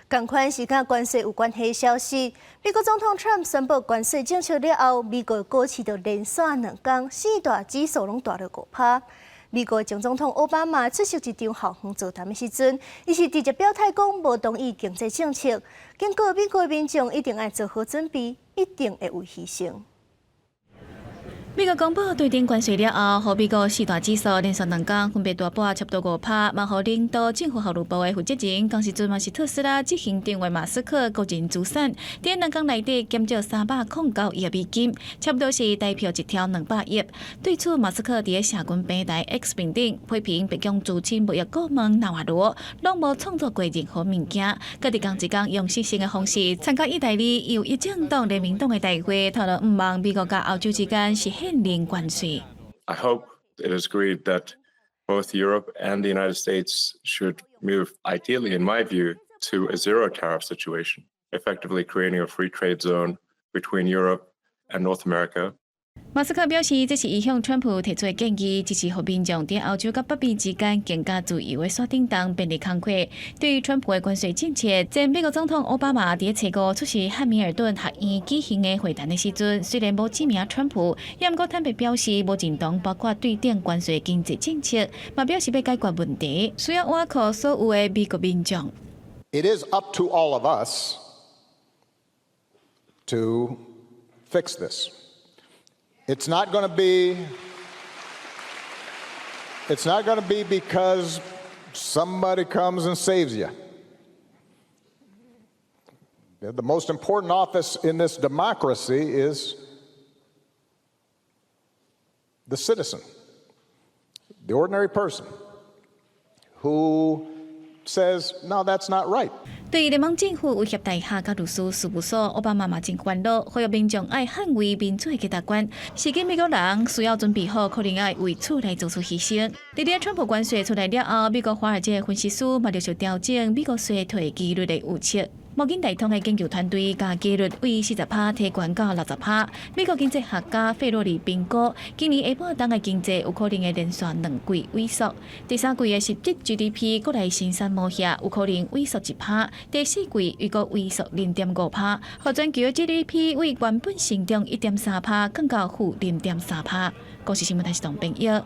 仝款是佮關稅有關係的消息。美國總統川普宣布關稅政策了後，美國股市就連續兩工四大指數攏跌落5趴。美國前總統奧巴馬出席一場校園座談的時陣，伊是直接表態講無同意經濟政策，警告美國民眾一定愛做好準備，一定會有犧牲。美國公布對等關稅了後，予美國四大指數連續兩工分別大跌差不多5趴，嘛予領導政府效率部的負責人，仝時陣嘛是特斯拉執行長的馬斯克個人資產，佇兩工內底減少309億美金，差不多是台票一兆200億。對此，馬斯克佇社群平台 X 面頂批評白宮資深貿易顧問納瓦羅，攏無創造過任何物件，閣佇仝一工用視訊的方式參加意大利右翼政黨聯盟黨的大會，透露毋望美國佮歐洲之間實現零關稅。 I hope it is agreed that both Europe and the United States should move, ideally, in my view, to a zero tariff situation, effectively creating a free trade zone between Europe and North America. 馬斯克表示，這是伊向川普提出的建議，支持予民眾佇歐洲佮北美之間更加自由的徙振動便利工課。對於川普的關稅政策，前美國總統奧巴馬佇初五出席漢密爾頓學院舉行的會談的時陣，雖然無指名川普，也毋過坦白表示無認同包括對等關稅經濟政策，嘛表示欲解決問題，需要倚靠所有的美國民眾。 It is up to all of us to fix this. It's not going to be because somebody comes and saves you. The most important office in this democracy is the citizen, the ordinary person who says, "No, that's not right." 對於聯邦政府威脅大廈佮律師事務所，奧巴馬嘛真煩惱，呼籲民眾愛捍衛民主的價值觀。是講美國人需要準備好，可能愛為此來做出犧牲。佇咧川普關稅出來了後，美國華爾街分析師嘛陸續調整美國衰退機率的預測。摩根大通的研究團隊共機率為40趴提懸到60趴。美國經濟學家費洛里評估，今年下半冬的經濟有可能會連續兩季萎縮。第三季的實質 GDP 閣來生產無遐，有可能萎縮1趴。第四季預估萎縮0.5趴，予全球 GDP 為原本成長1.3趴，降到-0.3趴。公視新聞台是董編譯。